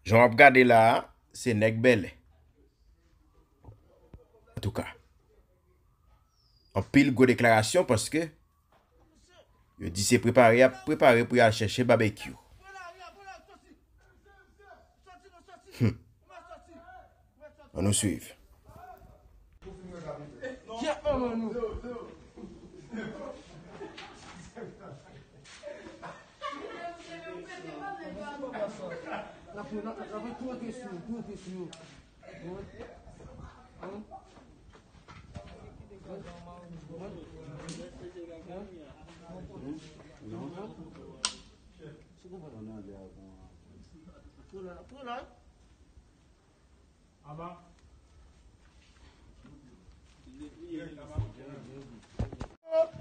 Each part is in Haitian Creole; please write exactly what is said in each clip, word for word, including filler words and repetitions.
Jan w ap gade la a, se nèg bèlè. Antouka, anpil gwo deklarasyon paske yo di se prepare y ap prepare pou y al chèche babekyou. Hmm. Ann nou swiv. Kèt manman nou. N ap, n ap, n ap tou antre sou yo, tou antre sou yo.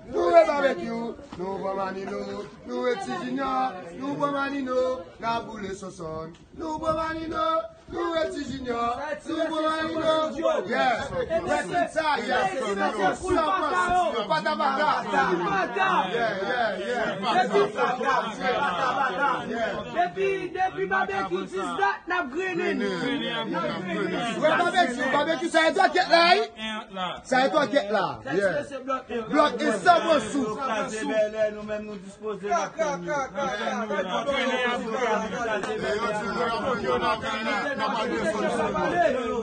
Nou wè babekyou, nou pran Manino, nou wè Ti Junior, nou pran Manino, n ap boule Sonsonn. Nou pran Manino, nou wè Ti Junior, nou pran Manino. Yeah, wè tout sa, yeah. Pata pata. Yeah, yeah, yeah. Depi, depi babekyou dis dat, n ap grennen. Wè babekyou, babekyou sa e dwa kèt la, wi. Sa e dwa kèt la. Yeah. Blòk e san bon sou. Kraze bèlè, nou menm nou dispoze, n ap tann yo. Yo di nou y ap vini, yo n ap vini, n ap al desann sou yo.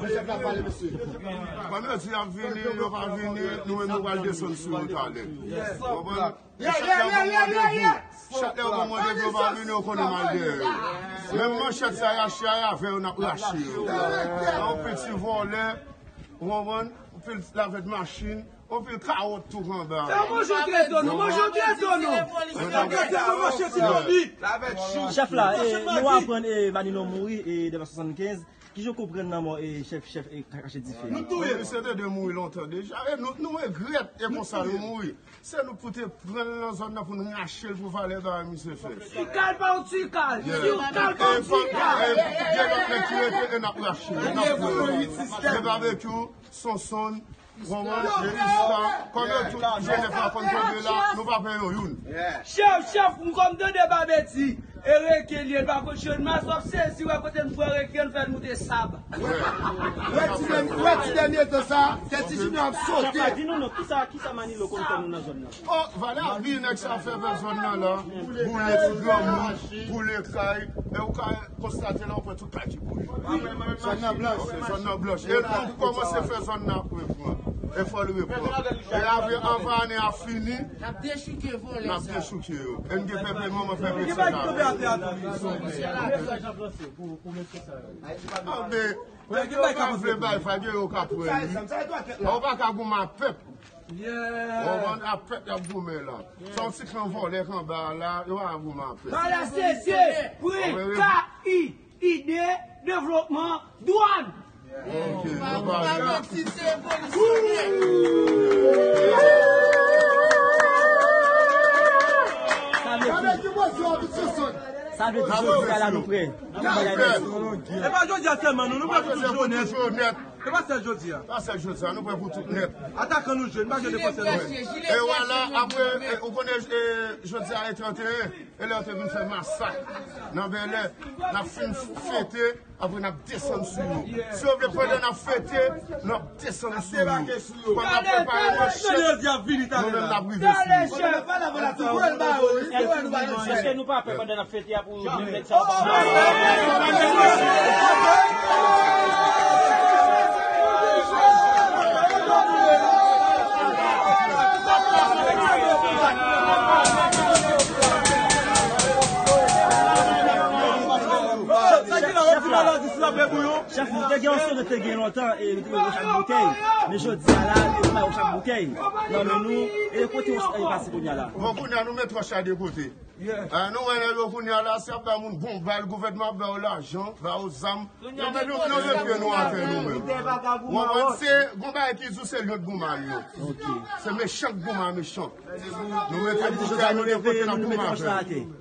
Kòm yo di y ap vini, yo pa vini, nou menm nou pral desann sou yo talè. Konprann? Mèt la ban mwen randevou. Chak lè yo ban mwen randevou, yo pa vini, yo konnen m al dèyè yo. Menm manchèt sa y achte a, avè yo n ap rache yo. Anpil ti vòlè, ou konprann? Anpil lavèt machin, anpil kawòt tou anba. Fè manje w trete nou, manje w trete nou. Chèf la, e, nou aprann e, Manino mouri e, devan swasannkenz. Kijan w konprann lanmò e, chèf, chèf e, Kache Dife? Nou touye. Misye te dwe mouri lontan deja. E nou, nou regrèt e konsa l mouri. Se nou pou te pran l nan zòn nan pou n rache l pou valè bagay misye fè. Si w kal pa w ti kal. Si w kal pa w ti kal. E gen lòt nèg ki rete e n ap rache yo, n ap pran yo. Gen Babekyou, Sonsonn, Gongon, Ista, kòm yo tout Jenèf la konn tonbe la, nou pa pran yo youn. Chèf, chèf, m kòm tande Babekyou, e reke li, e l pa konn channmas, w ap sezi wè kote n pran reke, n fè l moute sab. Wè ti dèn-, wè ti dènye tan sa, kè Ti Junior ap sote. Chèf la, di nou non, kisa, kisa Manilo konn fè nou nan zòn nan? O, valè ap di nèg sa fè fè zòn nan la, boule ti granmoun, boule kay, e ou ka konstate la, ou pran tout kay ki boule. Zòn nan blanch. Zòn nan blanch. E nou kòmanse fè zòn nan ap reprann. E fò l reprann. E avè, anvan ane a fini, n ap dechouke vòlè sa. N ap dechouke yo. E n gen pèpè manman pèpè sè la. Anben, nèg yo pa vle bay fag yo, yo ka pran li. Ou pa ka goumen ak pèp. Ou konprann, ak pèp y ap goumen la. Se yon ti klan vòlè k anba a la, yo pa ka goumen ak pèp. Pale sesye, pre, ka, i, ide, devlopman, dwàn. Ok, nou pa vle. Sa vle di, sa vle di, nou prè. E pa jodi a sèlman, nou, nou prè pou tout jounen. E pa sèl jodi a. Pa sèl jodi a, nou prè pou tout nèt. Atakan nou jwenn, pa jwenn defansè nou jwenn. E vwala, apre, e, ou konnen, e, jodi a e trannteyen, e lè yo te vin fè masak nan Bèlè, n ap fin fete, apre n ap desann sou yo. Si yo vle pandan n ap fete, n ap desann sou yo. Pandan n ap prepare manchèt, nou menm n ap rive sou yo. Èske nou pa pè pandan n ap fete a pou nou menm nèg sa yo pa Chèf, nou te gen yon seri te gen lontan e nou te gen woch ak boutèy. Men jodi a la, nou pa woch ak boutèy nan men nou. E kote woch la pase kounye a la? Bon, kounye a nou met woch la de kote. Ah, nou wè nèg yo kounye a la, si y ap ba moun bon bal, gouvènman ap ba yo lajan, ba yo zam. Yo met, yo, yo met pye nou atè nou menm. Ou konprann? Se gon bagay ki di w se lyon k goumen ak lyon. Se mechan k goumen ak mechan. Nou mete boutèy nou de kote n ap goumen avè l.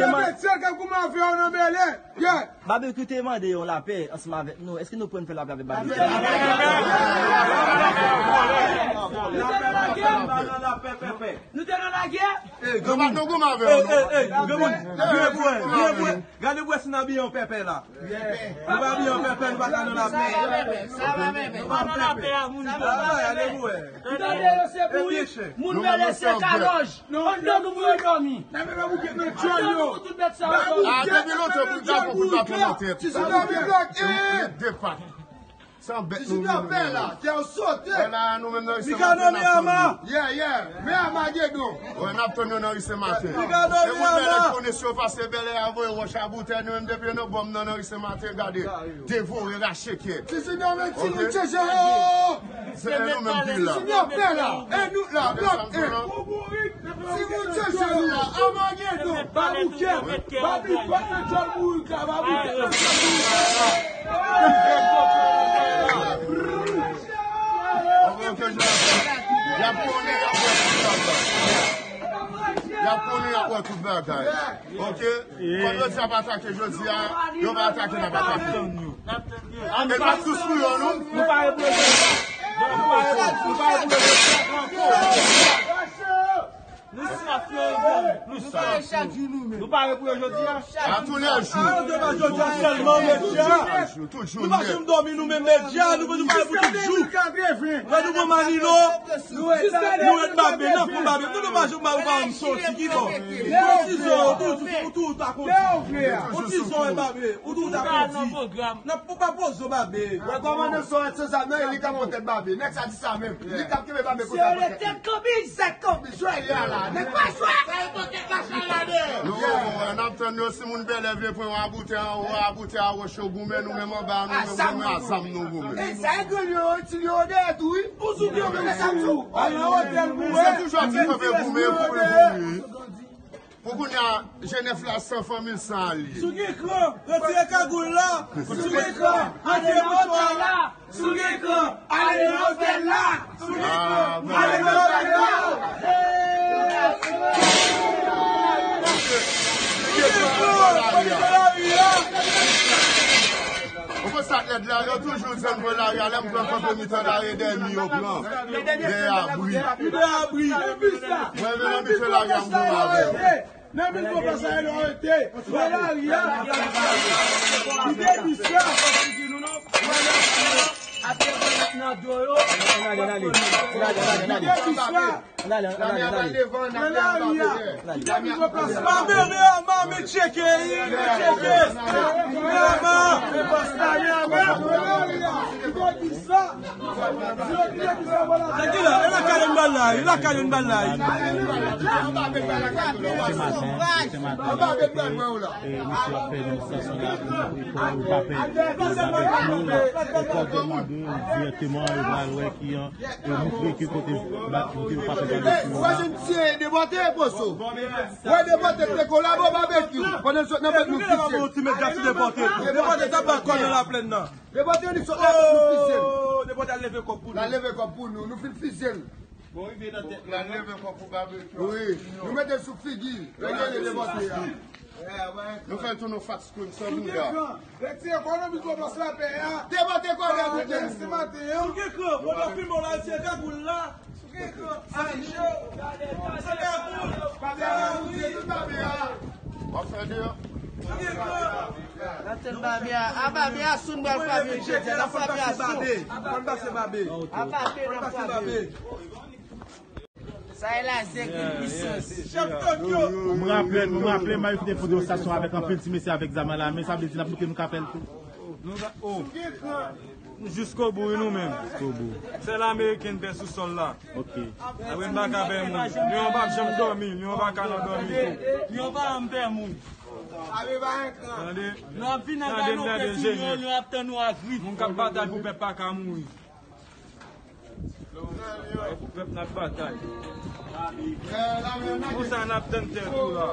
te mande. Mesye k ap goumen avè w nan Bèlè. Yeah. Babekyou te mande yon lapè ansanm avèk nou. Èske nou prè n fè lapè avèk Babekyou? Nou te nan lagè? Nou te nan lagè? Yo pa t nan goumen avè yo, non. Gade bwè, gade bwè. Gade bwè si n abiye an pèpè la. Nou pa abiye an pèpè, nou pa ka nan lapè. Sa va, pèpè. Nou pa nan lapè a, moun. Sa va, gade bwè. Tande yo se bourik, moun Bèlè se kalòj. Anndan nou pou yo dòmi. Anndan nou pou tout bèt sa yo dòmi. Ah, depi lontan pou l ta bon pou l ta pran nan tèt. Ti sou dòmi blòk. Yo pran de pat. Se yon bèt nou ye, nou menm. Wè la, nou menm nan Risenmaten n ap tann nou. Yeah, yeah. Men Amagedon. Wè, n ap tann yo nan Risenmaten. E moun Bèlè konnen si yo pase Bèlè a voye wòch a boutèy, nou menm depi yo nan bò m nan, nan Risenmaten, gade. Devore, rache kè. Ti sou dòmi, ti nou tchèchè yo. Se nou menm ki la. Ti sou dòmi la. E nou la, blòk e. Si moun tchèchè nou la, Amagedon, baboukèt, babi, bat nan djòl bourik la, baboukèt nan djòl bourik la. Y ap konnen, y ap wè tout bagay. Y ap konnen, y ap wè tout bagay. Ok? Kòm yo di y ap atake jodi a, yo va atake, n ap atake. E n ap tous pou yo, non? Nou pare pou yo. Nou pare pou yo. Nou sa fè, nou sa. Nou pare pou yo jodi a. A tou lè jou. A tou lè jou, jodi a sèlman, medya. Nou pa janm dòmi, nou menm, medya, nou, nou pare pou tout jou. Lè nou pran Manilo, nou ret Babe, n ap pran Babe. Nou, nou pa janm, nou pa janm soti, ki bò? Yon ti zò, ou tou, ou tou, ou ta kondi. Yon ti zò, e Babe, ou tou, ou ta kondi. N ap pa poze w, Babe. Wè kòmandan Sò ret san zam nan, e li k ap pran tèt Babe. Nèg sa di sa menm. Li k ap kenbe Babe konsa. Se yo le tèt kanbi, zèk kanbi, jwè li a la. Nèg pa jwè. Sa e pòkèt machay la de. Non, n ap tann yo, si moun Bèlè vle pran yo a boutèy anwo, a boutèy a wòch yo goumen, nou menm anba a, nou menm goumen, a zam nou goumen. E sa e grenn yo, ti yo dèyè tou, wi. Ou sou pye, ou mete sa sou. Al nan otèl pou wè. Se toujou ap di kanpe goumen, goumen, goumen. Pou kounye a, Jenèf la san fanmi l san alye. Sou ki kran? Retire kagoul la. Sou ki kran? Retire mouchwa la. Sou ki kran? Ale nan otèl la. Sou ki kran? Ale nan otèl la. Sou ki kran? Sou ki kran? Ou konn sa k lèd la, yo toujou di m pran lari a, lè m pran kanpe mitan lari, dèyè mi yo pran. Dèyè abri. Dèyè abri. Mwen, men nan mitan lari a, m pran avè yo. Nan mitan plas la, yo arete. Pran lari a. Li te di sa. Li te di sa. Lame a pral devan, n ap devan Babe. Babe, Ama, men tcheke, men tcheke. Ama. Sa ki la? E lakay yo n ba l la, e lakay yo n ba l la. Babe, Babe, Babe, Babe. E misye ap fè yon stasyon la pou nou pran kò, nou pa pè. Yo pral demande dirèkteman, yo pral wè ki an, yo montre ki kote ba, kote yo pa fè Babekyou la. Wè, jen ti debòte, poso. Wè, debòte te kolabo Babekyou. Pandan l sot nan bèt nou fizye l. Ti met gati debòte. Debòte t ap ba kò nan laplèn nan. Debòte li sot la, nou fizye l. Debòte al leve kòb pou nou. L al leve kòb pou nou, nou fin fizye l. Bon, rive nan tèt la, non? Leve kò pou Babekyou. Wi. Nou mete l sou figi. Gade debòte a. Nou fè l tounen yon fat screen san bouda. Retire kò nan mitan plas lapè a. Debòte kò nan mitan. Sou ki kran? Bon, nou filme w la, retire kagoul la. Sou ki kran? Sa ki cho? Sa kagoul. Sa kagoul. W ap fè de. Sou ki kran? N ap tann Babe a. A Babe a sou, n pral frape jodi a. N ap frape a sou. Fòn pase Babe. A Babe n ap frape. Sa e la zèk de pwisans. M raple, m raple, m al fè foto stasyon avèk anpil ti mesye avèk zam a la men, sa vle di n ap montre nou ka fè l tou. Nou ga-, oh. Nou jiskobou, wi, nou menm. Jiskobou. Sèl Ameriken pè sou sòl la. Ok. Apre n pa ka pè moun. Lyon pa janm dòmi, Lyon pa ka nan dòmi tou. Lyon pa janm pè moun. Tande? Lyon ap vin nan galo pè sou Lyon, Lyon ap tann nou a grif. Moun k ap batay pou pèp pa ka mouri. Pou pèp n ap batay. Pou sa n ap tann tè tou la.